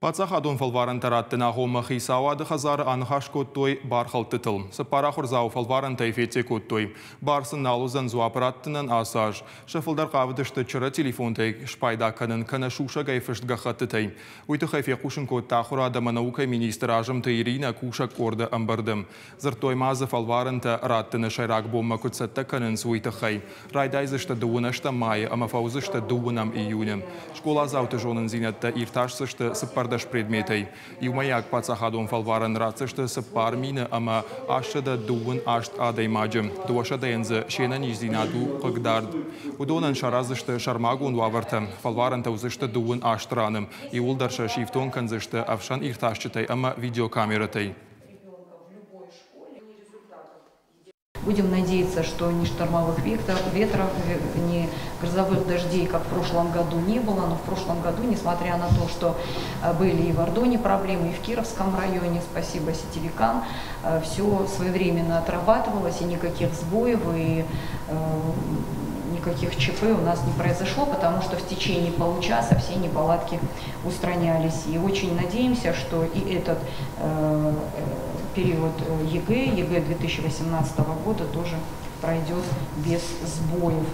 Паддзахадон фӕлварӕнтӕ раттыны агъоммӕ хицауады хӕдзары аныхас кодтой бархӕлдтытыл. Цыппар ахуырдзауы фӕлварӕнтӕй федде кодтой. Бар сын нал уыдзӕн дзуапп раттынӕн ацы аз. Сӕ фылдӕр хъавыдысты чырӕ телефонтӕй спайда кӕнын кӕнӕ сусӕгӕй фыст гӕххӕттытӕй. Уый тыххӕй фехъусын кодта ахуырад ӕмӕ наукӕйы министр Азымты Иринӕ кусӕг къорды ӕмбырды. Дзырдтой ма дзы фӕлварӕнтӕ раттыны сӕйраг бонмӕ куыд цӕттӕ кӕнынц, уый тыххӕй. Райдайдзысты дыууын ӕстӕм майы ӕмӕ фӕуыдзысты дыууынӕм июны. Скъоладзауты зонындзинӕдтӕ иртасдзысты 14 предметӕй. Иумӕйаг паддзахадон фӕлварӕн ратдзысты 4000 ӕмӕ 828 адӕймаджы. 200-йӕн дзы се нӕниздзинад у хъыгдард. Уыдонӕн сараздзысты сӕрмагонд уавӕртӕ. Фӕлварӕнтӕ уыдзысты 28 раны. Иууылдӕр сӕ сифтонг кӕндзысты ӕфсӕн иртасджытӕй ӕмӕ видеокамерӕтӕй. Будем надеяться, что ни штормовых ветров, ни грозовых дождей, как в прошлом году, не было. Но в прошлом году, несмотря на то, что были и в Ардоне проблемы, и в Кировском районе, спасибо сетевикам, все своевременно отрабатывалось, и никаких сбоев, и никаких ЧП у нас не произошло, потому что в течение получаса все неполадки устранялись. И очень надеемся, что и этот период ЕГЭ, ЕГЭ 2018 года тоже пройдет без сбоев.